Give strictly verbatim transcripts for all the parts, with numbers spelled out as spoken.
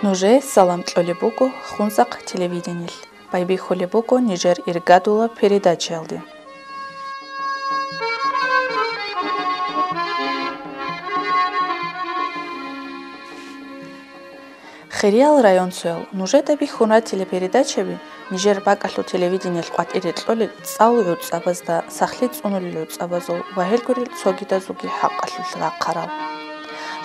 Нужее салам кьолеб буго Хунзахъ телевидениялъ. Байбихьулеб буго нижер иргадулаб передачаялде. Хириял районцоял, нужеда бихьун ратила передачаби нижер бакӀалъул телевидениялъ къватӀире кьолел цӀалул гӀуцӀабазда, сахлъи цӀунулел гӀуцӀабазул ва гьелгурел цогидазулги хӀакъалъулъ рахъарал.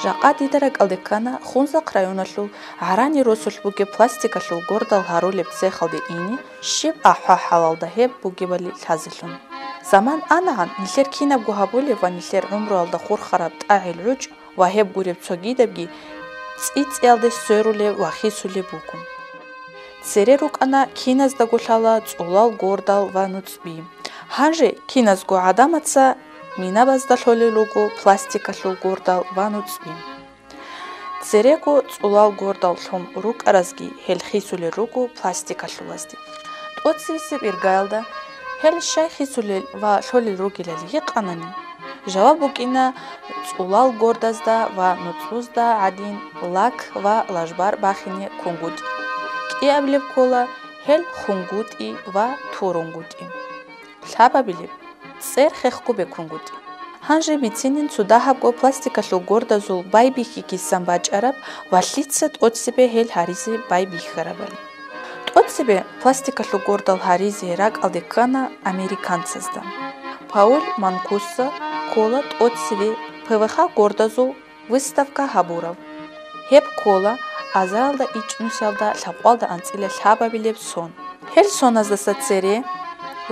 Жакъа дида ракӀалде ккана Хунзахъ районалъул гӀарани росулъ бугеб пластикалъул гордал гьарулеб цехалде ине, щиб ахӀвал-хӀалалда гьеб бугебали лъазелъун. Заман анагӀан нилъер кинабго гьабулеб ва нилъер гӀумруялда хурхараб тӀагӀел гӀучӀ ва гьеб гуреб цогидабги цӀи-цӀиялде сверулеб ва хисулеб буго. Цере рукӀана киназдаго лъала цӀулал гордал ва нуцӀби. Гьанже киназго гӀадамаца минабазда лъолел руго пластикалъул гордал ва нуцӀби. Церего цӀулал гордал лъун рукӀаразги гьел хисулел руго пластикалъулазде. ТӀоцебесеб иргаялда гьел щай хисулел ва лъолел ругелали гьикъанани, жаваб букӀина цӀулал гордазда ва нуцӀбузда гӀадин лак ва лажбар бахине кунгутӀи. КӀиабилеб ккола гьел хунгутӀи ва турунгутӀи. Лъабабилеб, цӀер хехго бекунгутӀи. Гьанже бицинин цо дагьабго пластикалъул гордазул байбихьи кисан бачӀараб ва лъица тӀоцебе гьел гьаризе байбихьарабали. ТӀоцебе пластикалъул гордал гьаризе ракӀалде ккана американцазда. Пауль Манкусса ккола тӀоцебе ПВХ гордазул выставка гьабураб. Гьеб ккола азаралда ичӀнусиялда лъабкъоялда анцӀила лъабабилеб сон. Гьел соназдаса цере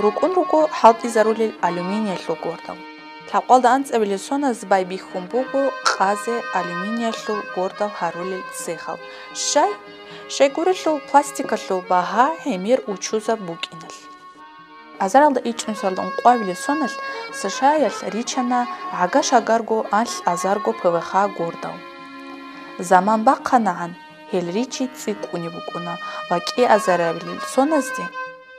рукӀун руго хӀалтӀизарулел алюминиялъул гордал. Лъабкъоялда анцӀабилел соназ байбихьун буго къазе алюминиялъул гордал гьарулел цехал. Щай? Щайгурелъул пластикалъул багьа гӀемер учузаб букӀиналъ. Азаралда ичӀнусиялда ункъоабилеб соналъ СШАялъ ричана гӀага-шагарго анлъ азарго ПВХ гордал. Заман бахъанагӀан гьел ричи цӀикӀкӀунеб букӀуна ва кӀиазарабилел соназде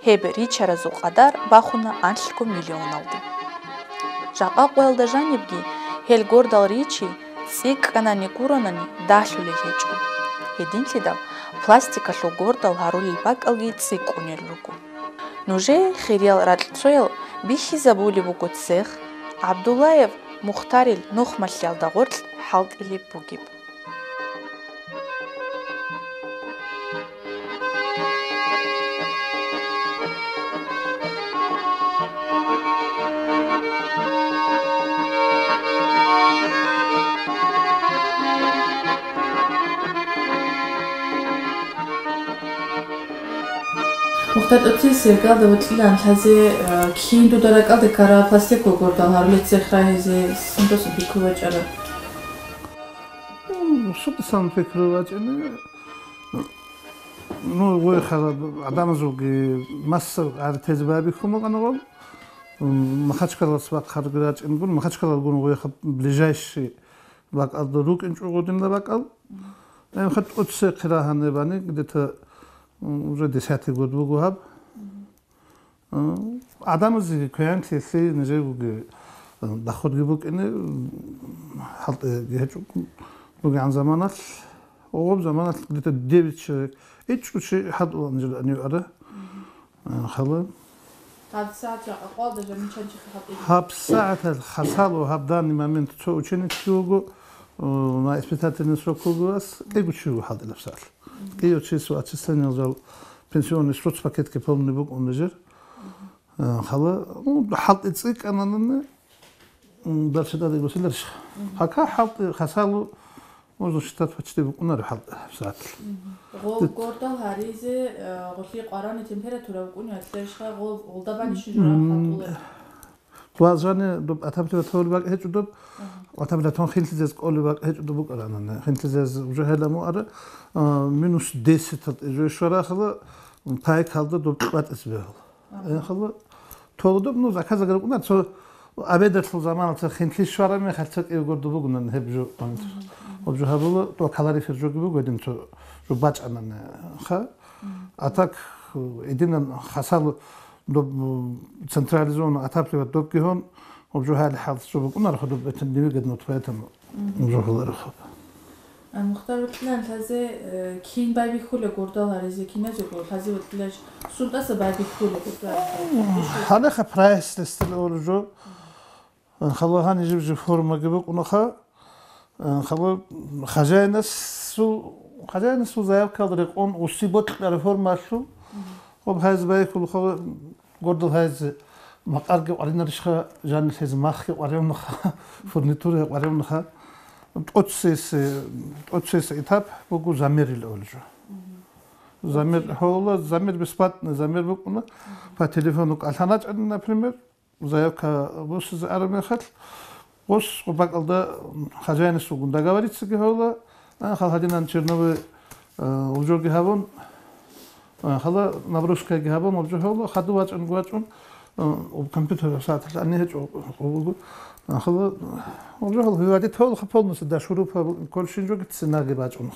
гьеб ричаразул къадар бахуна анлъго миллионалде. Жакъа къоялда жанибги гьел гордал ричи цӀикӀкӀанани гуронани далъулел гьечӀо. Гьединлъидал пластикалъул гордал гьарулел бакӀалги цӀикӀкӀунел руго. Нужее, хириял ракьцоял, бихьизабулеб буго цех ГӀабдуллаев Мухтарил нухмалъиялда гъоркь хӀалтӀилеб бугеб. Мухтар, тӀоцебесеб иргаялда вокьилаан лъазе, э, кин дуда ракӀалде ккараб пластикалъул гордал гьарулел цех рагьизе сундасан пикру бачӀараб? М, сундасан пикру бачӀани, ну, гъой хала гӀадамазулги масса гӀаритезе байбихьун букӀана гъол. М, Махачкалалъ бахъарги рачӀингун, Махачкалалгун гъой хаб ближайший бакӀалда рукӀинчӀо гъодинаб бакӀал. М, хатӀ тӀоцебесехъе рагьанебани, где-то, м, уже десятый год буго гьаб. М, гӀадамазеги квеянлъи нижегоги, м, доходги букӀине, м, хӀалтӀиги гьечӀо бугегӀан заманалъ, гъоб заманалъ где-то девять человек, ичӀго чи хӀалтӀула нижер гьанив ара. М, хала. ГьабсагӀат жакъа къоялда жамичанчи хӀалтӀи. ГьабсагӀаталъ хасало гьаб данный момент цо ученикги вуго, э, на испытательный срок вуго ас, кӀиго чи вуго хӀалтӀилаб сагӀат. КӀиго чиясул отчисление зал пенсионный соцпакетги полный букӀун нижер. Э, хала, ну, хӀалтӀи цӀикӀкӀананани, м, дальше тӀаде государство. Пока хӀалтӀи хасало, можно считать, почти букӀунаро хӀалтӀи сагӀат. Гъол гордал гьаризе, э, гъолъи къварани температура букӀуни атлеришха, гъол, гъолда бани шин жура хатӀуле. Ва жани доб отапливать гьабулеб бакӀ гьечӀо доб, отапливать гьабун хинлъизез кӀолеб бакӀ гьечӀо доб букӀаранани. Хинлъизез уже гьела муара, а, минус десять тӀад иже щварахала, пайкалда доб кьватӀис бегьула. Ага. Эхала толодоб, ну, заказа гарукӀуна, цо обедалъул заманалъ хинлъи щвараб мехалъ цо кӀиго гордо бугунан гьеб жо. Мгм, мгм. Гьеб жо гьабула, то калорифер жоги буго гьедин цо жо бачӀанани, ха? Мгм. А так, э, идинан хасал доб, централизованно отапливать добги гьон, гьеб жо гьали хӀалцӀ жо букӀунарха доб бетан невыгодно, поэтому Мгм. жо гьаларха. А, Мухтар, вукьилан лъазе, э, кин байбихьула гордал гьаризе, киназего лъазе вукьилач, сунтӀаса байбихьула гордал гьаризе? Гьалеха прайс листил олужо. Хала гьаниб жиб-жиб формаги букӀунаха. Хала хозяинасул, хозяинасул заявкал рекъон уси бокьараб формалъул. Гъоб гьайз байхьулха, гордал гьайз макъарги къваринарищха, жанилъез махги къваревнуха, фурнитура къваревнуха. ТӀоцессе, тӀоцессе этап буго замерил олжо. Замер, гьола, замер бесплатный, замер букӀуна. По телефону кӀалъаначӀани, например, заявка босизе араб мехалъ, гъос бакӀалда хозяинас вугун договориться гьавула, а, хал гьадинан черновой, а, ужоги гьабун, а, хала наброскаги гьабун, гъоб жо гьавула, хаду вачӀун, вачӀун, а, об компьютер сагӀаталъ ани гьечӀо, гъоб буго, а, хала, гъоб жо гьал выводить гьавулха полностью, до шурупа кольшин жоги ценаги бачӀун.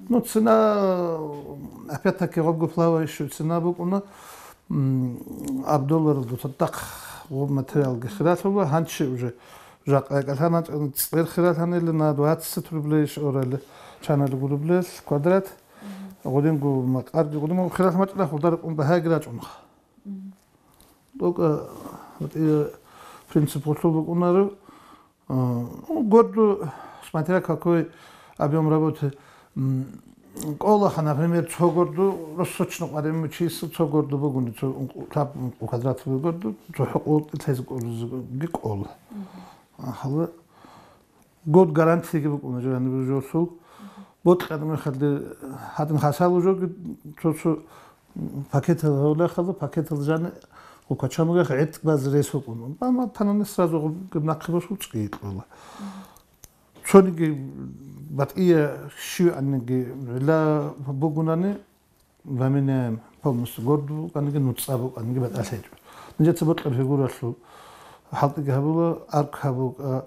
Ну, цена, опять-таки, гъобго плавающая цена букӀуна, м, аб долларалда цадахъ гъоб материалги хиралъула, гьанчи уже жакъа кӀалъана, цӀер хиралъанила на двадцать рублей иш орали, чанали рублел квадрат. Гъудинго макъарги, гъудинго хиралъ мачӀна хурдараб кӀун багьаги рачӀунха. ТӀокӀа, вот, и принцип гъулъул букӀунаро, А, ну, горду, смотря какой объём работы, м, кӀолаха, например, цо горду, росочно къварим чисел цо горду бугуни, цо ункъ-, лъаб ункъо квадратовый горду, цо хӀукъултӀи лъезе кӀолизеги кӀола. Мгм. Ахала год гарантиеги букӀуна жаниб жосул. Бокьараб мехалде гьадин хасал ужоги цо-цо пакетал гьавлахъалда, пакетал жани гъукачамугах гӀетӀ баз рес вукӀун. Амма танани сразу гъуб нахъе босул цӀикӀкӀула. Цониги батӀия щивгӀаниги гӀилла бугунани, заменяем полностью горду букӀаниги, нуцӀа букӀаниги батӀалъ гьечӀо. Нижеца бокьараб фигуралъул хӀалтӀиги гьабула, арк гьабула,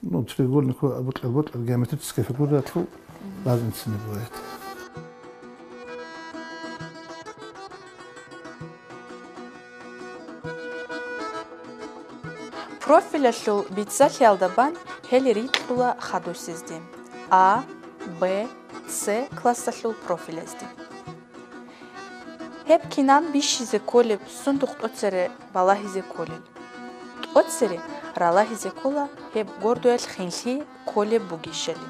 Ну, треугольник абу-, абу-, геометрическая фигуралъул разница не бывает. Профилалъул бицалъиялда бан гьел рикьула хадусезде: А, Б, С классалъул профилазде. Гьеб кинан бищизе кколеб, сундухъ тӀоцере балагьизе кколел. ТӀоцере ралагьизе ккола гьеб гордоялъ хинлъи кколеб бугищали.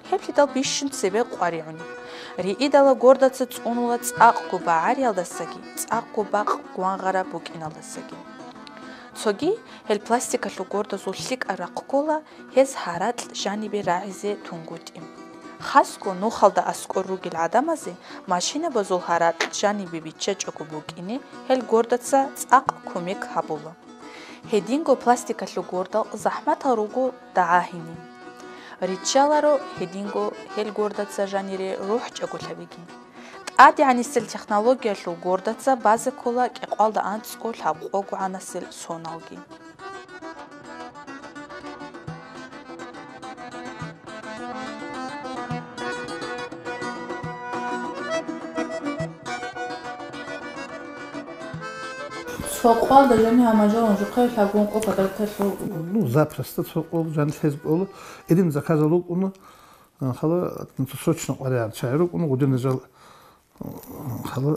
Гьеб лъидал бищун цебе къваригӀуни. Риидала гордаца цӀунула цӀакъго багӀариялдасаги, цӀакъго бакъ гвангъараб букӀиналдасаги. Цоги гьел пластикалъул гордазул лъикӀаб рахъ ккола гьез гьаракь жанибе рагӀизе тунгутӀи. Хасго нухалда аскӀор ругел гӀадамазе машинабазул гьаракь жанибе биччачӀого букӀине гьел гордаца цӀакъ кумек гьабула. Гьединго пластикалъул гордал захӀматал руго дагӀа гьини. Риччаларо гьединго гьел гордаца жанире рухӀчӀаго лъабиги. ТӀадегӀанисел технологиялъул гордаца базе ккола кӀикъвалда анцӀго лъабкъого гӀанасел соналги. Цо къвалда жани гьамажалан жухъе лъабгун къо квадраталъул. Ну, запросто цо къо жани лъез къо. Идин заказал рукӀуна, а, хала, ну, срочно къваригӀар чагӀи рукӀуна, гъудина жал Хала,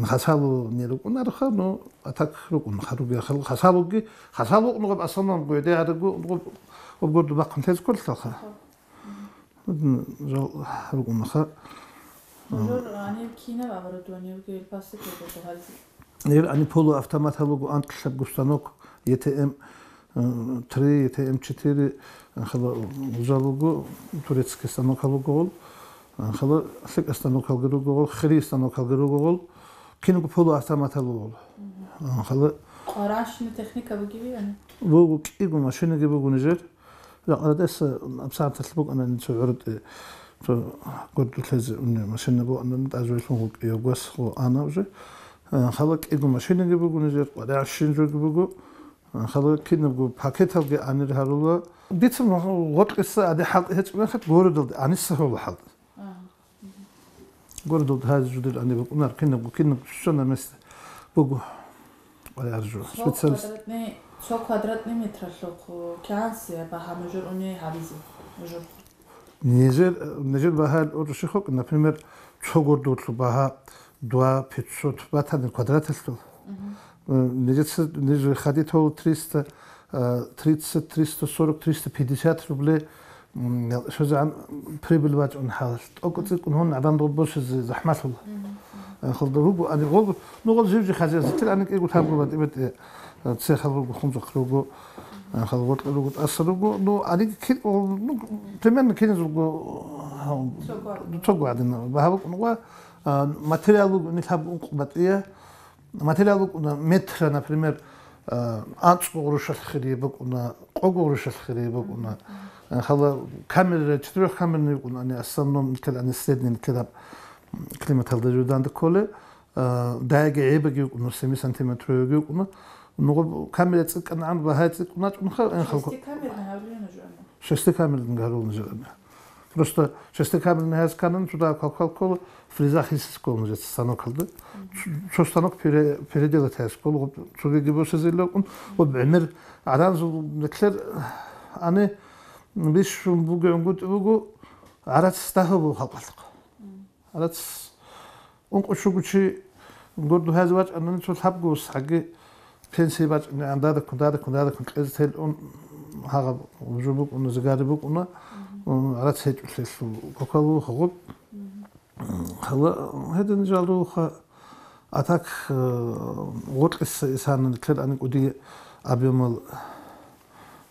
хасалу не рукӀунароха, но а так рукӀун, харуги, хал-, хасалуги, хасал рукӀун гъаб асалман гойде гьарагу, гъаб, гъаб горду бахъун тез кколлъалха. Жал рукӀунаха. Мажор, ани кинаб оборудование ругел пасти кодо гьаризе? Ир ани полуавтомат гьалугу анкьлъабгу станок, Е Т М, э, три, Е Т М четыре, э, хала ужалугу, турецкий станок гьалугу гъол, э, хала лъикӀа станок гьалги ругу гъол, хири станок гьалги ругу гъол, кингу полуавтомат гьалугу гъол. Э, хала Къарашна техника бугеви ани? Бугу, кӀиго машинаги бугу нижер. Ракърадаса абсагӀаталъ букӀана цо гӀуртӀи, цо гордулъезе уни машина бугӀана, тӀажвайлъун гъукӀи йогос гъо ана уже. Э, хала кӀиго машинаги буго нижер, къваригӀа щин жоги буго. Э, хала кинабго пакеталги анир гьарула. Дица гъоркьиса аде хӀалтӀи гьечӀеб мехалъ городалде аниса гьола хӀалтӀи. Ага. Городалда гьазе жудел ани букӀунар, кинабго, кинабго щуна места буго. КъваригӀа жо. Цо специалист. Квадратный, цо квадратный метралъухъ кигӀан сия багьа мажор уни гьабизе? Мажор. Нижер, нижер багьаялъ гьоркьоб щиб букӀин, например, цо гордулъул багьа два пятьсот батани квадраталъул. Э, нижеца, ниж хадитал триста, э, тридцать, триста сорок, триста пятьдесят рублей, м, щвезегӀан прибыль бачӀун хӀалалъ. ТӀокӀцӀикӀкӀун гьун гӀадан доб босизе захӀмалъула. Э, халда руго, ани гъого, ну, гъол жив-жив хозяйствоялъ ани кӀиго лъабго батӀи-батӀи, э, цехал руго, хунзахъ руго, э, хал гъоркье руго, тӀаса руго, ну, ани ки-, ну, примерно киназулго, э, цого гӀадин багьа букӀун ва, э, материал руго, ани лъабго ункъо батӀия, материал букӀуна метра, например, э, анцӀго гъурущалъ хирияб букӀуна, къого гъурущалъ хирияб букӀуна. Э, хала камера, четырёхкамерный букӀуна, ани основном нилъер, ани средний нилъер гьаб, м, климаталда жо данде кколе, э, даяги гӀебаги букӀуна, семи сантиметровиги букӀуна. Нугъаб камера цӀикӀкӀанагӀан багьа цӀикӀкӀуначӀунха, э, халкъ. Шестикамерный гьабулеб нуж ана? Шестикамерный гьарулеб нуж ана. Просто шестикамерный гьаз канан цо дагьаб квалквал ккола, фреза хисиз ккола нужеца станокалда. Цо, цо станок пере-, переделать гьаз ккола, гъоб цогиги босизеллъун, гъоб гӀемер гӀаранзул нилъер ани бищун бугеб гӀунгутӀи буго, гӀарац дагьаб буго халкъалъухъ. Гьарац ункъо щуго чи гордо гьазе вачӀанани цо лъабго ус гьаги пенсии бачӀани ан дадаккун, дадаккун, дадаккун кьезе телун гьагъаб жо букӀуна, зигари букӀуна, м, гьарац гьечӀолъелъул кокалу гьогъоб. Гьала гьедин жал руха, а так, э, гъоркьиса исана нилъер ани кӀуди объемал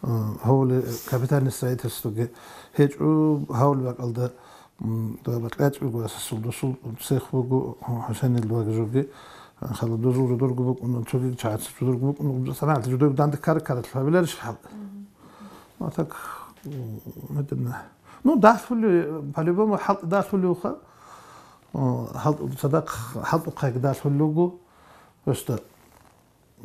Гьавли капитальный строительствоги гьечӀо, гьавли бакӀалда, м, дагьаб кьечӀого асасул досул цех буго, ХӀусейнил ваги жоги, хала дозул жодорго букӀун, цоги чагӀаца жодорго букӀун, санагӀалда жодорго данде ккара-ккаралъ гьабиларищ хӀал? А так, м, гьедина. Ну, далъули, по-любому, хӀалтӀи далъулиуха. О, хӀалтӀу-, цадахъ хӀалтӀухъайги далъулел руго. Просто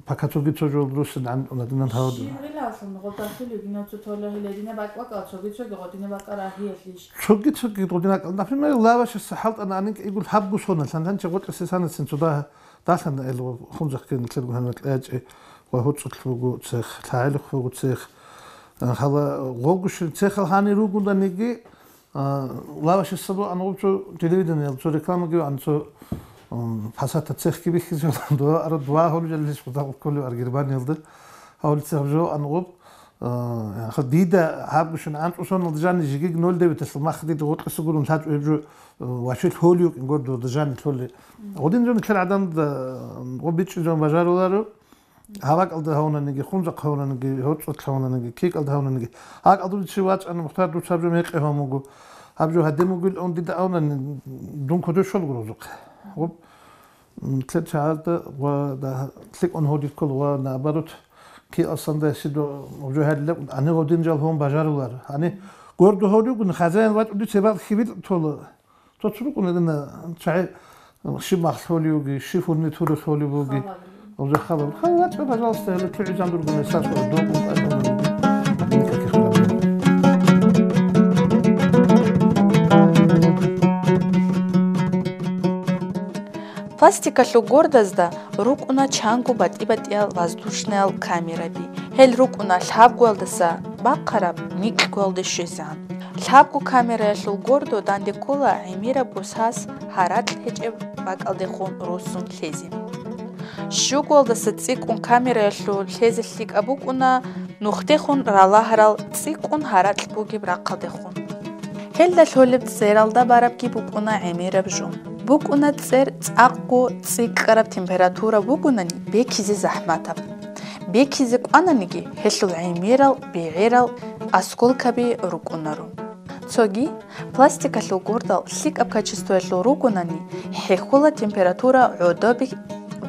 Пока цоги цо жо русин гӀан-, гӀадинан гьавадина. Щиб гъилалъун гъодахъулев гьинав цо тола гьеле дина бакӀ-бакӀал, цоги-цоги гъодина бакӀа рагьиялъищ? Цоги-цоги гъодина бакӀал. Например, лавашаса хӀалтӀана гьанин кӀигул гьаб гусона, лъанлъанчи гъоркьисе санацин цо дагь-, далъана эл ва хунзахъги нилъер гьанвекьячӀи ва гьуцӀулъ буго цех, лъагӀелухъ буго цех. Хала гъогушин цехал гьанир ругонаниги, А, лавашасабу ангъуб цо телевидениел, цо рекламаги ан цо, м, пасата цехги бихьизе, дуа ара дуа гьолу жаллис худагъ кколев ар Германиялда. Гьавли цех жо ангъуб, а, ха дида гьабгушин анцӀусоналда жани жигиг ноль девять алъ мах дида гъоркьиса гурун лъачӀу гьеб жо, э, вачил гьолиюкин гор дурда жани лъоли. Гъудин жо микьар гӀадамда, э, гъо бичӀчӀи жо бажаруларо. Гьаб бакӀалда гьавунаниги, хунзахъ гьавунаниги, гьоцӀолъ гьавунаниги, кикӀалда гьавунаниги. ГьакӀалда чи вачӀана, Мухтар, дуца гьаб жо мекъи гьавун буго. Гьаб жо гьадин бугил ун дида авунани, дун кодошал гурузухъе. Гъуб, м, лъе чагӀазда ва да лъикӀун гьодиккол ва наоборот, ки асандаси до гьаб жо гьалилеб, ани гъодин жал гьун бажарулар. Ани гордо гьоригун, хазяин вачӀуди цебал хивил тола. Цо цо рукӀуна дина чагӀи, щиб махлъоли вуги, щиб фурнитура лъоли вуги. Уже халал. Халал, пожалуйста, гьале кигӀизан дургуна, сас ва догу, никаких проблем. Пластикалъул гордазда рукӀуна чанго батӀи-батӀиял воздушнаял камераби. Гьел рукӀуна лъабгоялдаса бахъараб никьгоялде щвезегӀан. Лъабго камераялъул гордо данде ккола гӀемераб бусас гьаракь гьечӀеб бакӀалдехун руссун лъезе. Щугоялдаса цӀикӀкӀун камераялъул лъезе лъикӀаб букӀуна нухдехун ралагьарал цӀикӀкӀун гьаракь бугеб рахъалдехун. Гьелда лъолеб цӀералда барабги букӀуна гӀемераб жо. БукӀуна цӀер цӀакъго цӀикӀкӀараб температура бугонани бекизе захӀматаб. Бекизе кӀвананиги, гьелъул гӀемерал, бегӀерал осколкаби рукӀунаро. Цоги, пластикалъул гордал лъикӀаб качествоялъул ругонани, хӀехьола температура гӀодобе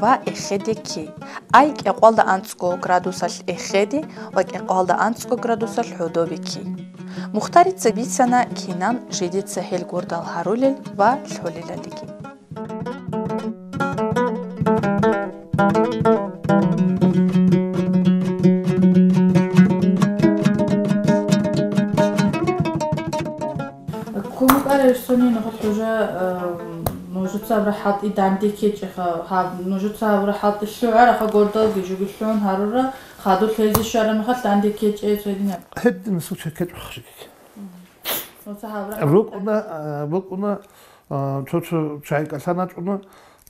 ва эхеде ккей, ай кӀикъоялда анцӀго градусалъ эхеде ва кӀикъоялда анцӀго градусалъ гӀодобе ккей. Мухтарица бицана кинан жидеца гьел гордал гьарулел ва лъолелалиги. Кумукара Ирсонин, хӀужа, э, нужеца абра хӀалтӀи данде ккечӀеха, гьаб, нужеца абра хӀалтӀи лъугӀараха гордалги, жуги лъугӀун гьарура, хадур лъезе щвара мехалъ данде ккечӀе цойдинаб. Гьедин случай ккечӀухъ жиги. Оца гьаб рагӀ рукӀуна, а, букӀуна, а, цо-цо чагӀи кӀалъан ачӀуна,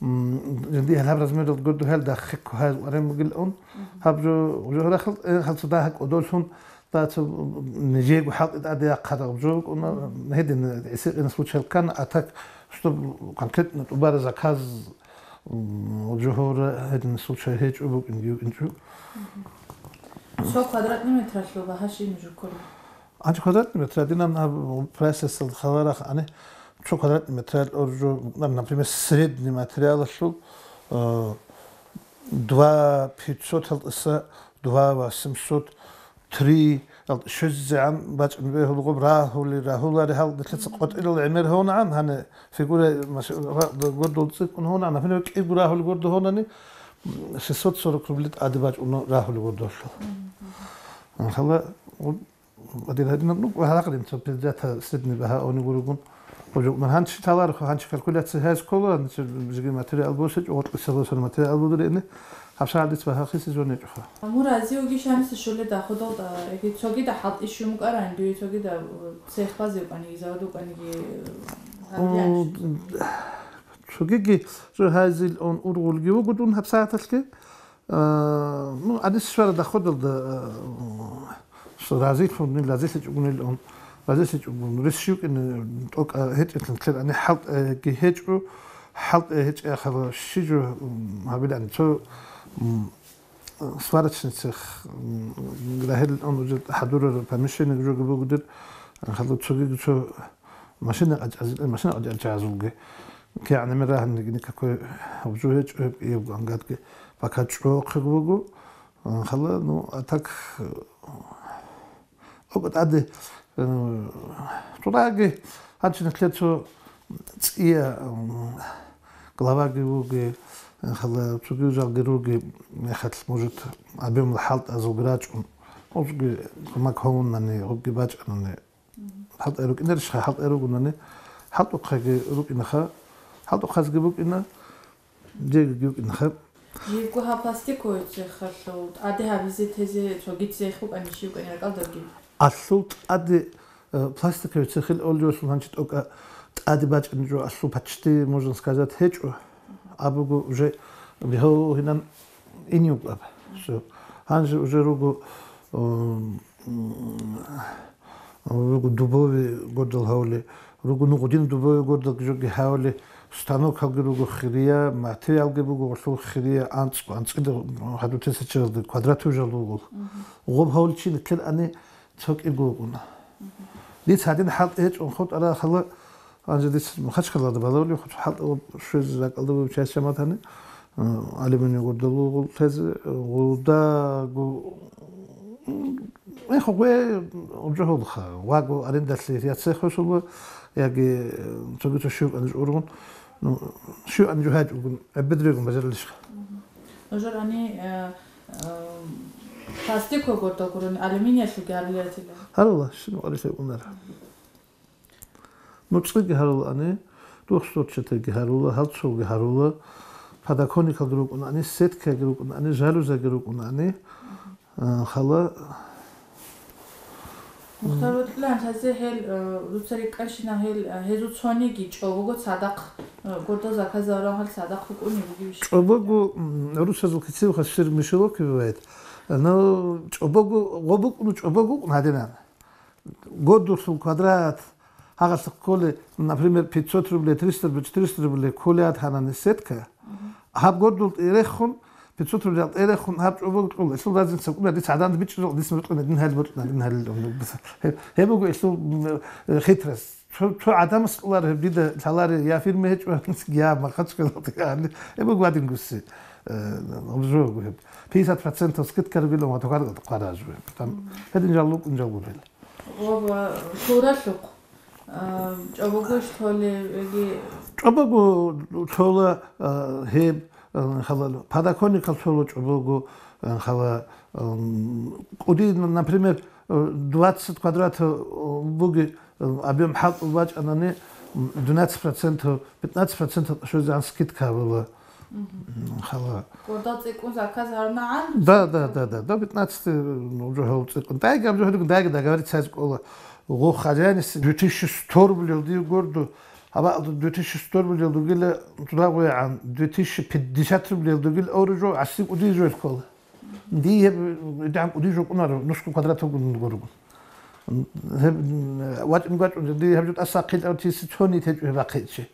м, жинди гьалаб размерал гурду гьел дахъе ккогьал арен бугилан. Мгм. Гьаб жо, жо гьарахъал, э, хал цо дагьа кӀодолъун, да, цо, м, нижего хӀалтӀи тӀаде яхъараб жо букӀуна, мгм, гьедин, гӀиси-къина случай ккан, а так, чтоб конкретно тӀубара заказ, м, жо гьора гьедин случай гьечӀо букӀин, букӀинчӀо. Мгм. Цо квадратный метралъул багьа щиб нуж ккола? Гьанже квадратный метр гьадинан гьаб прайсасда хабарахъани, цо квадратный метралъ оржо, например, средний материалалъул, э, два пятьсот гьалтӀиса, два восемьсот, три, гьал щвезегӀан бачӀун бегьулгъуб рагьули, рагьулари гьал нилъеца къотӀилал гӀемер гьонагӀан, гьаниб фигура мас-, ра-, гурдул цӀикӀкӀун гьонагӀан, например, кӀиго рагьули гурду гьонани, м, шестьсот сорок рубли тӀаде бачӀуна рагьули гурдулъул. Мгм. Хала, Гьадин, гьадин, ну, гьаракь рин цо пиздата средний багьа они гургун. Гьанчи таларха, гьанчи калькуляция гьез ккола, гьанчи жиги материал босич, гъоркьиса босар материал будури ини, гьабсагӀат диц багьа хисизон гьечӀоха. Мурази уги шаниса шуледа худалда, эги цогида хӀалтӀи шумукӀаран, дуе цогида, э, цех базе укӀаниги, завод укӀаниги, э, гьабилан. М, цогиги жо гьайзил он ургъулги вугудун гьабсагӀаталъги. А, ну, гьадис швара доходалда, а, разилъун, нил разилъичӀогунилан, разилъичӀогун, рес щивкӀине тӀокӀа гьечӀелъин ккерани хӀалтӀеги гьечӀо, хӀалтӀе гьечӀеяхъала щи жо, м, гьабилани цо, м, сварочницах, м, рагьел он уже хӀадурар помещение жоги бугудир, хала цогиги цо машина къачӀази-, машина къачӀалчагӀазулги. КигӀанамир рагьанигини какой обжу гьечӀо гьеб, гьеб гангадги пока чӀохъе буго. Хала, ну, а так, э, тӀаде, э, тӀураги гьанчи нилъер цо цӀия, м, главаги вуги, хала цоги жалги руги, мехалъ, может, объёмал хӀалтӀазулги рачӀун, гьезги кумак гьавунани, гьебги бачӀанани. ХӀалтӀе рукӀинарищха? ХӀалтӀе ругунани, хӀалтӀухъаги рукӀинаха, хӀалтӀухъазги букӀина, жеги букӀинаха. Живго гьаб пластиковый цехалъул тӀаде гьабизе тезе цогид цех букӀани щиб букӀани ракӀалдаги? Алъул тӀаде, э, пластиковый цехил олжолъун гьанчи тӀокӀа тӀаде бачӀани жо алъул почти, можно сказать, гьечӀо. Абуго уже бигьав гьинан иниуб аб. Всё. Гьанже уже руго, м, м, руго дубовый гордал гьавли, руго нугъудин дубовый гордал жоги гьавли, станокалги руго хирия, материалги буго гъолъул хирия, анцӀ-, анцӀила гьадутеса чагӀазда квадратув жал руго. Мгм. Гъоб гьавли чи нилъер ани цо кӀирго вукӀуна. Мгм. Дица гьадин хӀалтӀи гьечӀун хутӀара хала, гьанже дица Махачкалада балавли хутӀ хӀалтӀи щвезе ракӀалда бугеб чияс жаматани, э, алюминий гъурда лугъул тезе, э, гъурдаго, м, эхо гъве обжогьолха, ваго арендалъе я цехосула, яги, э, цоги цо щив анж ургъун, ну, щив анж гьачӀугун, гӀеббедригун бажаралищха. Мгм. Нужер ани, э, Эм, пластикого гурун, алюминиялъулги гьарулел ратила? Гьарула, щиб мукъарилъи унара. НуцӀиги гьарула ани, двухстворчатайги гьарула, гьалцоги гьарула, подоконникалги рукӀун ани, сеткаги рукӀун ани, жалюзаги рукӀун ани, а, хала. Мухтар Батуллан, гьазе гьел, э, дуца рикӀкӀанщина гьел, э, гьезул цониги чӀобого цадахъ, э, гурдал заказал рагьал цадахъ букӀуни бугебищ? ЧӀобого, м, русазул кицевха сир мышеловки бывает. Ну, чӀобого, гъо букӀуну, чӀобого букӀун гьадинан. Гурдулъул квадрат, гьагъалъа кколи, например, пятьсот рублей, триста рублей, четыреста рублей кколиат гьанани сетка. Гьаб гурдул тӀерехун, пятьсот рублиял тӀерехун гьаб чӀобого кьула. Ишул разница кӀуна, дица гӀадан бичӀчӀизул, дица бутӀун, дин гьали бутӀун, дин гьали лъун. Гьеб буго ишул, м, э, хитрость. Цо, цо гӀадамас кьолар гьеб дида лъаларе я фирма гьечӀо, я Махачкалалда, яни. Гьеб буго гьадин гусси. Э, обжо буго гьеб. Пятьдесят процентов скидка ругилан ва токар къаражу. Там гьедин жал лукӀун жал гурел. Ва, ва, лъуралъухъ, а, чӀобогойищ лъолеб, яги? ЧӀобого лъола, а, гьеб, а, хала, подоконникал лъола чӀобого, а, хала, ам, кӀуди, например, а, двадцать квадрат, а, буги, а, объём хӀалтӀул бачӀанани, м, двенадцать процентов, пятнадцать процентов щвезегӀан скидка гьабула. Мгм. М, хала. Гурдал цӀикӀкӀун заказ гьарунагӀан? Да, да, да, да, до пятнадцати, м, уже гьав цӀикӀкӀун. Дайги аб жо гьаригун, дайги договориться гьаз кӀола. Гъо хозяйность две тысячи сто рублел дие гордо, гьабаалда две тысячи сто рублел дугила туда гъоягӀан, две тысячи пятьдесят рублел дугил авружо гӀасиб удизе ккола. Дие гьеб идгӀан удизе кӀунаро, нусго квадратовгун гургун. Гьеб, вачӀин вачӀун, дие гьеб жо тӀаса хъилъав тиси цони течӀо гьеб бахъичи.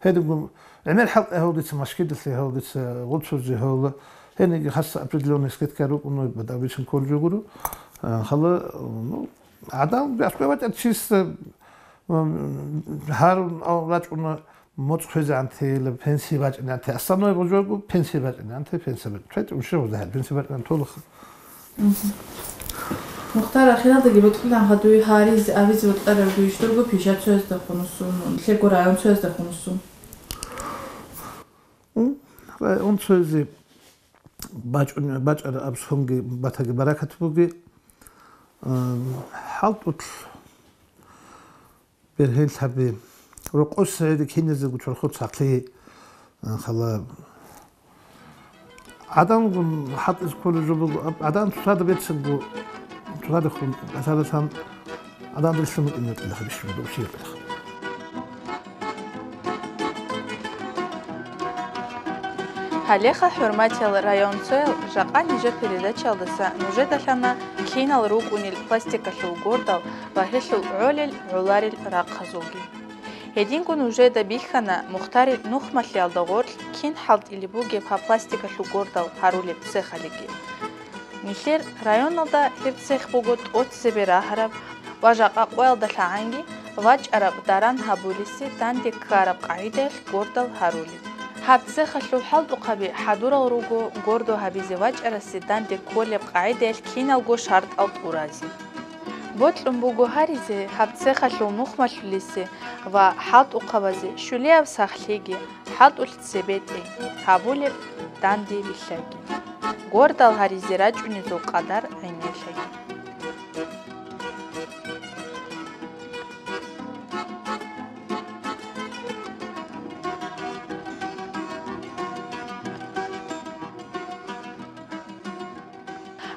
Гьединго гӀемер хӀалтӀи гьавдица, машгидалъе гьавдица, гъуцузе гьавла. Гьениги хасса определённый скидка рукӀуна, бадабичин кколжо гуро. А, хала, ну, адам аскӀой вачӀа чисто, м, гьарун ав-, вачӀуна моцӀ хвезегӀан тейила, пенсии бачӀинегӀан те. Основной гъужого пенсии бачӀинегӀан те, пенсия бачӀ-, пенсия бачӀ-, пенсия бачӀинегӀан толаха. Мгм. Мухтар, ахиралдаги бокьилан гьадуй гьаризе абизе бокьараб дуе дурго пижат цояздехун уссун, лъебго район цояздехун уссун. М, район цоязе бачӀун-, бачӀараб сонги батаги баракат буги. Ам, хӀалтӀулъ бергьенлъаби, рокъоса гьеде киназего чорхол сахлъи, а, хала. ГӀадамгун хӀалтӀизе кколеб жо буго, аб-, гӀадан цоцазда бецинго, цоцазда хун, гӀадаласан гӀадан рилълъун букӀине букӀила, гьабищ буго, ущияб букӀила. Гьалеха, хӀурматиял районцоял, жакъа нижер передачаялдаса нужеда лъана кинал рукӀунел пластикалъул гордал ва гьелъул гӀолел гӀоларел рахъазулги. Гьединго нужеда бихьана Мухтарил нухмалъиялда гъоркь кин хӀалтӀилеб бугеб гьаб пластикалъул гордал гьарулеб цехалиги. Нилъер районалда гьеб цех буго тӀоцебе рагьараб ва жакъа къоялда лъагӀанги вачӀараб даран гьабулесе данде ккараб къагӀидаялъ гордал гьарулеб. Гьаб цехалъул хӀалтӀухъаби хӀадурал руго гордо гьабизе вачӀарасе данде кколеб къагӀидаялъ киналго шартӀал тӀуразе. Бокьун буго гьаризе гьаб цехалъул нухмалъулесе ва хӀалтӀухъабазе щулияб сахлъиги, хӀалтӀулъ цебетӀей гьабулеб данде рилълъайги. Гордал гьаризе рачӀунезул къадар гӀемерлъайги.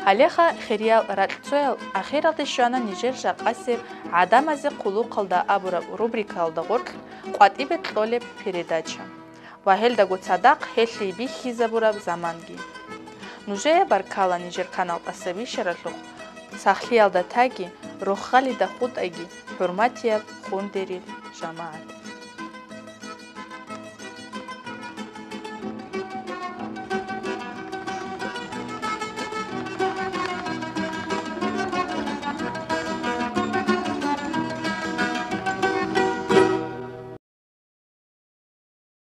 Гьалеха, хириял ракьцоял, ахиралде щвана нижер жакъасеб «ГӀадамазе хъулухъалда» абураб рубрикаялда гъоркь къватӀибе кьолеб передача ва гьелдаго цадахъ гьелъие бихьизабураб заманги. Нужее баркала нижер канал тӀаса бищаралъухъ, сахлъиялда таги, рохалида хутӀайги, хӀурматияб хундерил жамагӀат.